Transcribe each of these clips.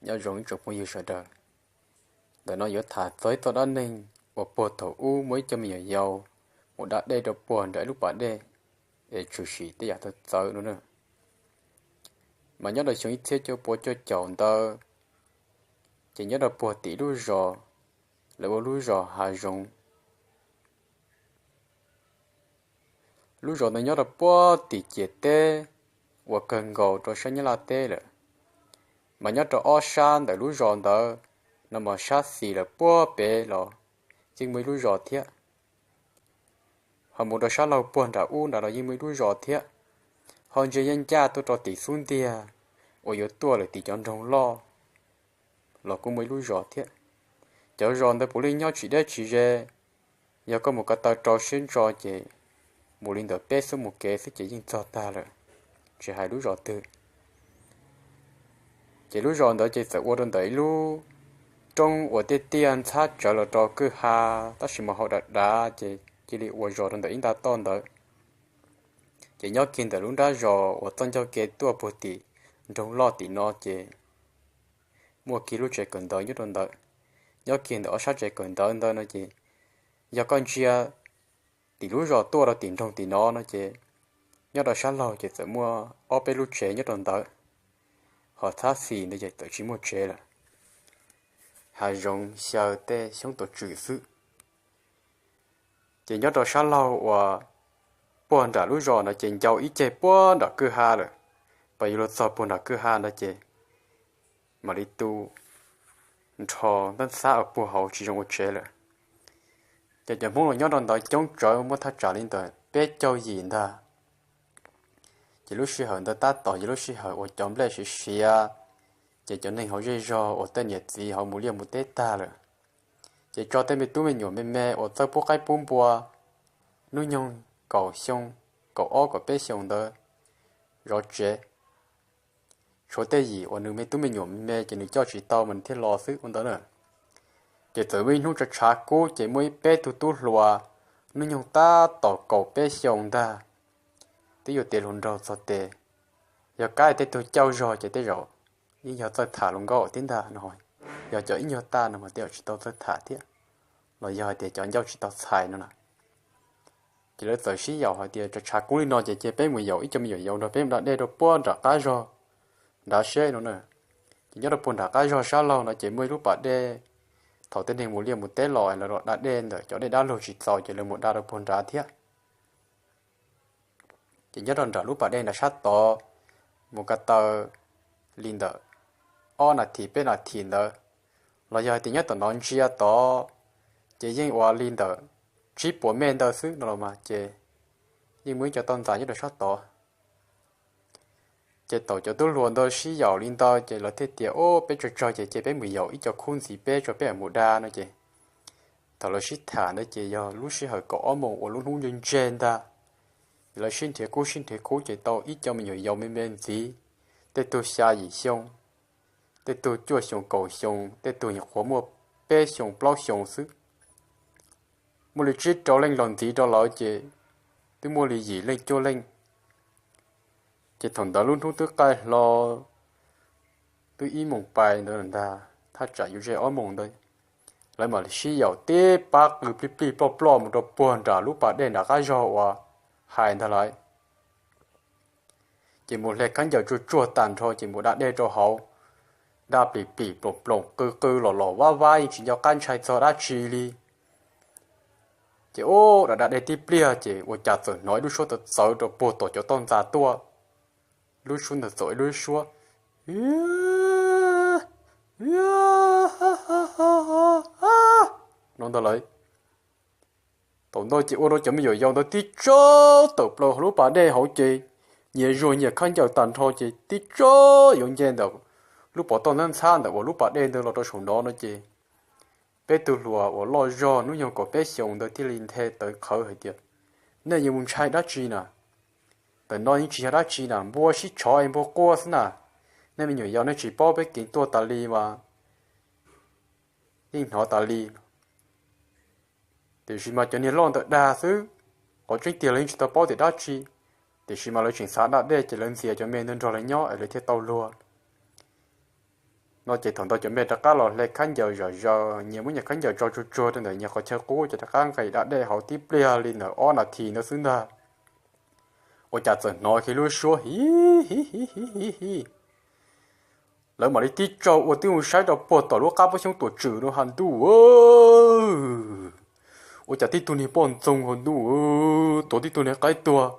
Nyob zoo ib tsoom phooj ywg sawv daws, ntawm no yuav tham txog ib txoj dab neeg uas puag thaum ub muaj ib co me nyuam yaus mus da dej rau puag nram ib lub pas dej es tshwm sim tej yam txawv txawv no na. Mas nyob rau xyoo ib txhiab cuaj puas cuaj caum ntawd, ces nyob rau puag tim lub zos, lawv ua lub zos Hav Zoov. Lub zos ntawd nyob rau puag tim ciam teb uas kawg nkaus rau sab Nyab Laj teb lawm. Mas nyob rau ob sab ntawm lub zos ntawd no mas sab xis lawm puag pem los yeej muaj ib lub zos thiab. Ho mus rau sab laug puag nram ub nrad los yeej muaj ib lub zos thiab. Ho ntsia yeej ncaj tuaj rau tim xub ntiag uas yuav tuaj lawm tim cov nroog loj los kuj muaj ib lub zos thiab. Cov zos ntawd puav leej nyob tsis deb tsis ze, yog koj mus ko taw rau siab ntso ces mus li ntawm peb xuab moos kev xwb ces yeej txog tag lawm, tsis hais lub zos twg. Ces lub zos ntawd ces txawm ua rau ntawm ib lub roob uas tiaj tiaj ntxhab tsawv los rau kwj ha, tab sis mas hauv dav dav ces cia li ua zos rau ntawm ib nta toj ntawd. Ces nyob kiag ntawm lub nrab zos uas txoj ncauj ke tuaj puag tim nroog loj tim no ces muaj kiag lub tsev kawm ntawv nyob rau ntawd. Nyob kiag ntawm ob sab tsev kawm ntawv ntawd no ces yog koj ntsia tim lub zos tuaj rau tim nroog tim no no ces nyob rau sab laug ces txawm muaj ob peb lub tsev nyob rau ntawd, ho thab xis ntawd ces txawm tsis muaj tsev lawm. Hav Zoov xyaw tej xyoob tua tswm xwb. Ces nyob rau sab laug uas puag nram lub zos ntawd ces ncau ib ceg puag nram kwj ha lawm. Pas yuav luag txog puag nram kwj ha ntawd ces mam li tu nrho ntab ntxhab uas puag hauv tsis zoo ua tsev lawm. Ces cov Hmoob los nyob rau ntawd coob tsawv, muaj thaj tsam li ntawm peb caug yim ntag. Ces lub sij hawm ntawd tab tom yog lub sij hawm uas cov nplej siav siav, ces cov neeg hauv zej zog uas tej niam txiv hauv mus liaj mus teb tag lawm, ces tso tej me tub me nyuam me me uas txawj pub qaib pub npua, hnub nyoog kaum xyoo, kaum ob kaum peb xyoos ntawd zov tsev. Tshuav tej yim uas nws me tub me nyuam me ces nws coj tsis tau mas nws thiaj los xwb ua ntawd na. Ces txawm muaj ib hnub tshav tshav kub ces muaj ib peb tug tub hluas hnub nyoog tab tom kaum peb xyoos ntag, twb yuav tiav hluas nraug txog tes. Yog kab tej tug caug zog ces tej zaum yeej yog txawj tham hluas nkauj thiab ntag no. Yog cov ib nyuag tag no mas tej zaum tsis tau txawj tham thiab, los yog hais tias cov ncauj tsis tau txhais no na. Ces lawv txawm sib yaum hais tias tshav tshav kub li no ces cia peb mus yaum ib co me nyuam yaus nrog peb mus da dej rau puag nram qab zog nrad seb no na. Ces nyob rau puag nram qab zog sab laug no ces muaj ib lub pas dej, thaum tej neeg mus liaj mus teb los lawv los da dej ntawm cov dej dab laug tsis txaus ces lawv mus da rau puag nrad thiab. Ces nyob rau nram lub pas dej nram sab tod, mus ko taw li ntawm ob nas this peb nas this ntawd, los yog hais tias nyob tom no ntsia tod, ces yeej ua li ntawm tsib puas mej ntawd xwb no los mas ces yeej muaj ib co toj ntxas nyob rau sab tod. Ces thaum cov tub hluas ntawd sib yaum li ntawd ces lawv thiaj tias, Ub, peb tsawg tsawg ces cia peb mus yaum ib co khub ntxiv peb tso peb mam mus da no ces thaum lawv sib tham ntawd ces yog lub sij hawm kaum ob moos uas lub hnub ntseg ntseg ntag. Lawv sib nrhiav kub sib nrhiav khub ces tau ib co me nyuam yaus me me ntxiv, tej tug xya yim xyoo, tej tug cuaj xyoos kaum xyoo, tej tug nyuam qhuav muaj peb xyoos plaub xyoos xwb. Muaj li tsib rau leej los ntxiv rau lawv ces twb muaj li yim leej cuaj leej. Ces thaum ntawd lub hnub twb qaij hlo, twb ib moos pais ntawd ntag, thaj tsam yuav ze ob moos ntawd, lawv mam sib yaum tib pab qw plig plig ploj ploj mus rau puag nram lub pas dej nram qab zog uas hais ntag lauj. Ces mus hle khaub ncaws tsuag tsuag tag nrho ces mus da dej rau hauv, da plim plim ploom ploom qw qw los los vab vab yeej tsis nco qab ntshai txog dab tsi li. Ces ub, da da dej tib pliag ces ua cas txawm hnov ib lub suab txawv txawv rau puag tom cov toj ntxas tuaj. Lub suab ntawd txawm ib lub suab no ntag lauj. Thaum ntawd ces ua rau cov me nyuam yaus ntawd tib tsaug tawm plaws hauv lub pas dej hauv ces nyias zuag nyias khaub ncaws tag nrho ces tib tsaug yuav nce ntawm lub pov toj ntxhab ntxhab ntawm uas lub pas dej ntawd los rau saum no no ces peb tug hluas uas loj zog hnub nyoog kaum peb xyoos ntawd thiaj li nthe tawv qhawv hais tias, Nej yuav mus ntshai dab tsi na? Ntawm no yeej tsis yog dab tsi na, npua sib tshov es npua quaj xwb na. Nej me nyuam yaus nej tsis paub peb keev tuaj tas li mas yeej hnov tas li. Tiam sis mas cov niag loj ntawd dag xwb, qhov tseeb tiag lawv yeej tsis tau paub tias dab tsi, tiam sis mas lawv tseem xav da dej ces lawv ntxias cov me ntawd nrog lawv nyob es lawv thiaj tau luag. No ces thaum ntawd cov me rov qab los hle khaub ncaws zom zaws, nyias muab nyias khaub ncaws tso tsuag tsuag rau ntawm nyias qhov chaw qub, ces rov qab nqis da dej hauv tib pliag li ntawm ob nas this ntawd xwb ntag. Ua cas txawm hnov kiag lub suab hi hi hi hi hi hi. Lawv mam li tib tsaug ua tib zoo saib rau puag tom lub qab pob xyoob tuam tswm no has ntuj, ua cas tib tug niag poj ntxoog has ntuj, tuav tib tug niag qaib tuag,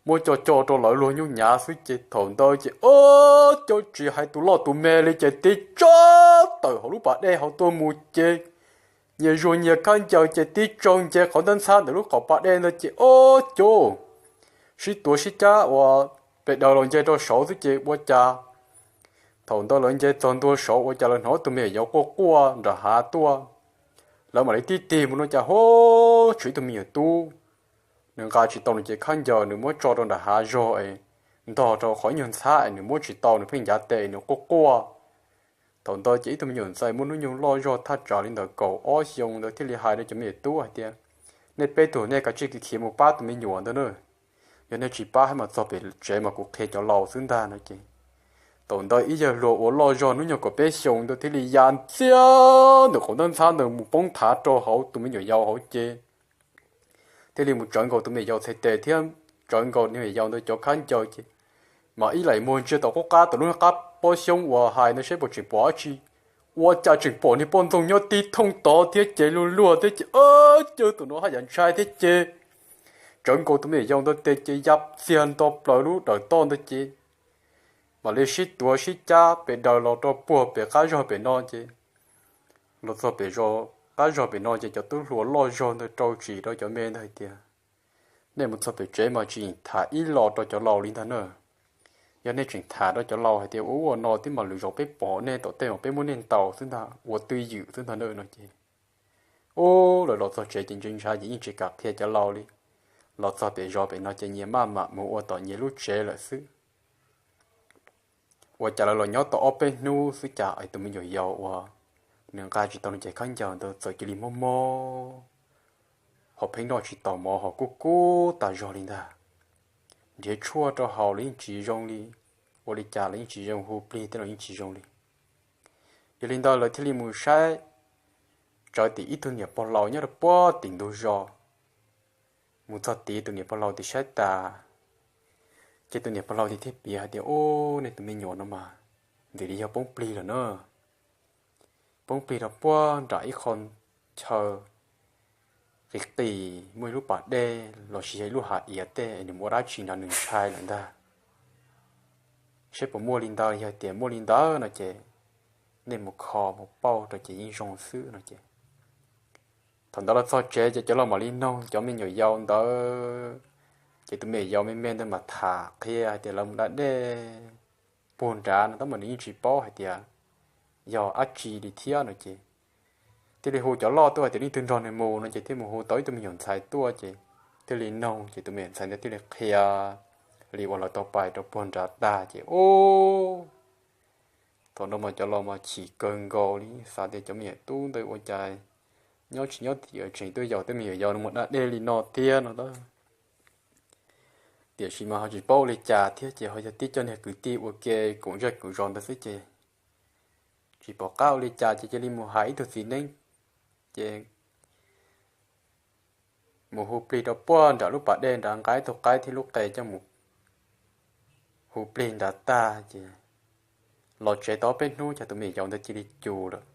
muab co co rau lawv luag nyuj nyav xwb ces thaum ntawd ces ob cov tsis hais tus loj tus me li ces tib tsaug tawm hauv lub pas dej hauv tuaj mus ces nyias zuag nyias khaub ncaws ces tib tsaug nce qhov ntab ntxhab ntawm lub qhov pas dej ntawd ces ob cov sib tuav sib cab ua pes daws los nce rau saud xwb ces ua cas thaum ntawd lawv nce txog ntua saud ua cas lawv hnov tus me nyuam yaus quaj quaj nram hav tuaj. Lawv mam li tib tig mus no cas ho tshuav ib tug me nyuam tub, nws nqa tsis tau nws cev khaub ncaws, nws muab tso rau nram hav zog es ntog rau qhov ib nyuag ntxhab es nws muab tsis tau, nws pheej ncav tes nws quaj quaj. Thaum ntawd ces ib tug me nyuam ntxhais muaj hnub nyoog loj zog thaj tsam li ntawm kaum ob xyoo ntawd thiaj li hais rau cov me nyuam tub hais tias, nej peb tug nej kav tsij khiav mus pab tus me nyuam ntawd na, yog nej tsis pab hab mas txog pem tsev mas kuv qhia cov laus xwb ntag no ces thaum ntawd ib yawg hluas uas loj zog hnub nyoog kaum peb xyoos ntawd thiaj li ya ntxiag ntawm qhov ntab ntxhab ntawd mus poob thav rau hauv tus me nyuam yaus hauv ces thiaj li mus tsawv nkaus tus me nyuam yaus txhais tes thiab tsawv nkaus niag me nyuam yaus ntawd cov khaub ncaws ces mam ib laim muag ntsia tom qub qab tom lub qab pob xyoob uas hais ntawd seb puas tseem pom dab tsi. Ua cas tseem pom niag poj ntxoog nyob tib thooj tod thiab ces luag luag thiab ces, ub, cas tus no haj yam ntshai thiab ces tsawv nkaus tus me nyuam yaus ntawd tes ces ya txiag nto plaws lub dawm toj ntawd ces mam li sib tuav sib cab pes daws los rau puag pem qab zog pem no ces los txog pem, qab zog pem no ces cov tub hluas loj zog ntawd rau tsim rau cov me ntawd hais tias, nej mus txog pem tsev mas tsis tham ib los rau cov laus li ntag na. Yog nej tseem tham rau cov laus hais tias ua ua no tib mas lwm zaus peb pom nej tom tej mas peb muab nej ntaus xwb ntag, ua twj ywm xwb ntag na no ces, ub, lawv los txog tsev ces ntshai ntshai ces yeej tsis kam qhia cov laus li. Los txog pem zos pem no ces nyias maj mam mus ua tom nyias lub tsev lawm xwb. Ua cas lawv los nyob tau ob peb hnub xwb cas tus me nyuam yaus uas nws nqa tsis tau nws cev khaub ncaws ntawd txawm cia li mob mob ho pheej noj tsis tau mov ho kub kub tas zog li ntag. Nrhiav tshuaj rau haus los yeej tsis zoo li, ua li cas los yeej tsis zoo, hu plig tej los yeej tsis zoo li. Yog li ntawd lawv thiaj li mus saib tsawv tim ib tug niam pog laus nyob rau puag tim ntug zos. Mus txog tid tus niam pog laus tim saib tas, ces tus niam pog laus tim thiaj piav hais tias, ub, nej tus me nyuam no mas ntxim li yog poob plig lawm na. Poob plig rau puag nram ib qho chaw qis qis muaj ib lub pas dej los sis yog ib lub hav iav tej es nws mus ua dab tsi nrad nws ntshai lawm ntag. Seb puas muaj li ntawd, yog tias muaj li ntawd no ces nej mus kho mus pauj rau ces yeej zoo xwb no ces. Thaum ntawd los txog tsev ces cov laus mam li noog cov me nyuam yaus ntawd, ces tus me nyuam yaus me me ntawd mas tham qhia hais tias lawv mus da dej puag nrad no tab mas nws yeej tsis paub hais tias yog dab tsi li thiab no ces thiaj li hu cov loj tuaj hais tias leej twg nrog nws mus no ces thiaj mus hu tau ib tug me nyuam ntxhais tuaj ces thiaj li noog ces tus me nyuam ntxhais ntawd thiaj li qhia li uas lawv tau pais rau puag nrad tag ces ub, thaum no mas cov laus mas chim kawg nkaus li, xav tias cov me nyuam tub ntawd ua cas nyob tsis nyob tim tseem tuaj yaum tej me nyuam yaus no mus da dej li no thiab no a. Tiam sis mas ho tsis paub ua li cas thiab ces ho yog tib co niag kwv tij ua ke koom zej koom zos ntawd xwb ces tsis pom qab ua li cas ces cia li mus hais ib tug txiv neeb ces mus hu plig rau puag nram lub pas dej nrad, nqa ib tug qaib thiab lub qe coj mus hu plig nrad tag ces los tsev tau peb hnub ces tus me nyuam yaus ntawd cia li cus lawm,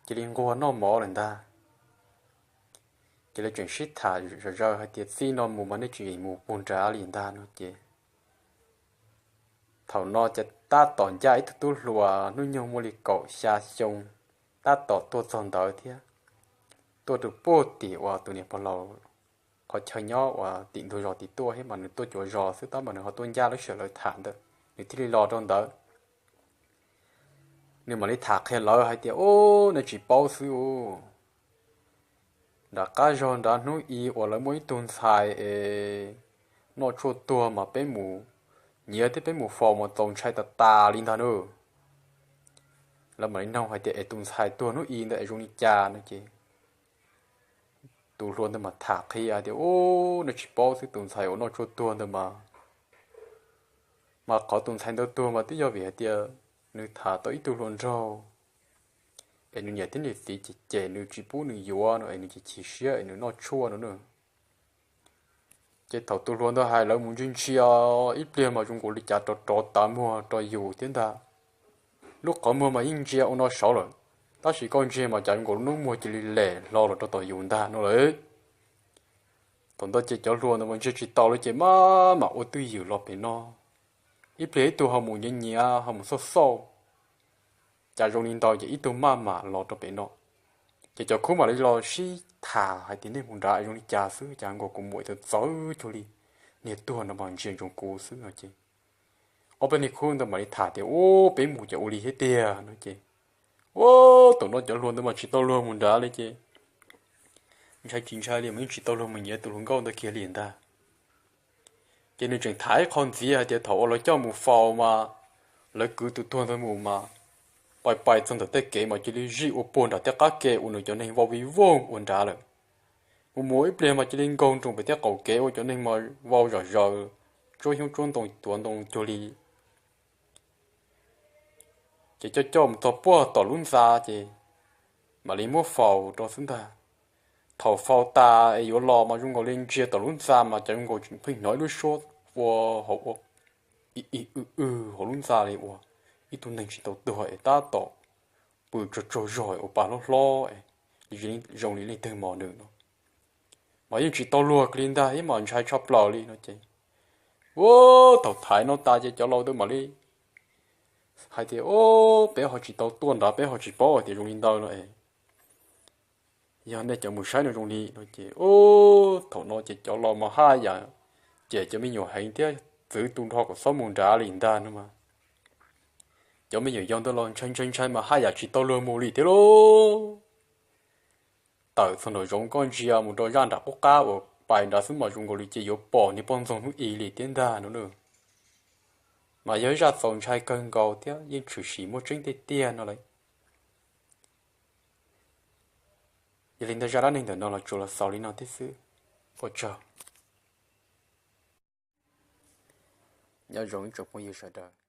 cia li nquag noj mov lawm ntag. Ces lawv tseem sib tham zom zaws hais tias txij no mus mas nej tsis mus puag nrad li ntag no ces thaum no ces tab tom ncaj ib tug tub hluas hnub nyoog muaj li kaum xya xyoo, tab tom tuaj txog ntawd thiab, tuaj rau puag tim uas tus niam pog laus qhov chaw nyob uas tim ntug zos tim tuaj thiab mas nws tuaj cuav zos xwb tab mas nws ho tuaj ncaj lub sij hawm lawv tham ntawd nws thiaj li los rau ntawd. Nws mam li tham qhia lawv hais tias, ub, nej tsis paub xwb ub, nram qab zog nrad hnub i uas lawv muaj ib tug ntxhais es noj tshuaj tuag mas peb mus nyiav thiab peb mus faus mas txaus ntshai tas tas li ntag na. Lawv mam li noog hais tias es tus ntxhais tuag hnub i ntawd es zoo li cas no ces tus hluas ntawd mas tham qhia tias, ub, nej tsis paub xwb, tus ntxhais uas noj tshuaj tuag ntawd mas, mas qhov tus ntxhais ntawd tuag mas twb yog vim hais tias nws tham tau ib tug hluas nraug, es nws niam thiab nws txiv ces cem nws tsis pub nws yuav no es nws ces chim siab es nws noj tshuaj no na. Ces thaum tus hluas ntawd hais lawv mus ntsia ntsia ib pliag mas zoo nkaus li cas rov rov tav muag rau yus thiab ntag. Lub qhov muag mas yeej ntsia ua no saud lawm, tab sis koj ntsia mas cas zoo nkaus lub hnub muag cia li lem hlo los rau tom yus ntag no lawm. Thaum ntawd ces cov hluas ntawd mas ntsia tsis tau lawm ces maj mam ua twj ywm los pem no. Ib pliag ib tug ho mus nyiav nyiav ho mus xauj xauj, cas zoo li ntawd ces ib tug maj mam los rau pem no. Ces cov khub mam li los sib tham hais tias nej mus nrad zoo li cas xwb, cas nkaus kuv muam txawv txawv cuag li niag tuag no mas ntsia ntsoov kuv xwb no ces ob peb niag khub ntawd mam li tham tias ub peb mus cas ua li thiab tiag no ces ub thaum no cov hluas ntawd mas tsis tau luag mus nrad li ces ntshai tsis ntshai li mas yeej tsis tau luag mus nyiav tus hluas nkauj ntawd kiag li ntag. Ces nws tseem tham ib qho ntxiv hais tias thaum uas lawv coj mus faus mas lawv kwv tus tuag ntawd mus mas pais pais txog ntawm tej kev mas cia li zij ua puag nram tej qab ke uas nws cov neeg vau vij voog ua nrad lawm. Mus mus ib pliag mas cia li nkaug nroos pem tej qaum kev ua cov neeg mas vau zom zaws, tsuab xyoob tsuab ntoo tuav ntoo cuag li. Ces coj coj mus txog puag tom lub ntxa ces mam li muab faus rau xwb ntag. Thaum faus tas es yuav los mas zoo nkaus li ntsia tom lub ntxa mas cas zoo nkaus pheej hnov ib lub suab ua hauv ua ib ib w w hauv lub ntxa li uas ib tug neeg tsis tau tuag es tab tom pw tsaug tsaug zog ua pa hlob hlob, zoo li leej twg mos nws no. Mas yeej tsis tau luag kiag li ntag thiab mas ntshai tshaj plaws li no ces ub thaum thaiv no tas ces cov laus ntawd mam li hais tias ub peb ho tsis tau tuaj nrad peb ho tsis paub hais tias zoo li ntawd no es yog nej cov mus saib no zoo li no ces ub thaum no ces cov laus mas haj yam cem cov me nyuam heev thiab txwv tu nrho kom txhob mus nrad li ntag no mas cov me nyuam yaus ntawd los ntshai ntshai ntshai mas haj yam tsis tau luag mus li thiab lauj. Tawm txog nraum zoov koj ntsia mus rau zaj nram qub qab uas pais nrad xwb mas zoo nkaus li ces yuav pom niag poj ntxoog hnub i li thiab ntag no na. Mas yog ib zaj txaus ntshai kawg nkaus thiab yeej tshwm sim muaj tseeb tiag tiag no lawm. Yog li ntawd zaj dab neeg ntawm no los tsuas los xaus li no thiab xwb. Ua tsaug. Nyob zoo ib tsoom phooj ywg sawv daws.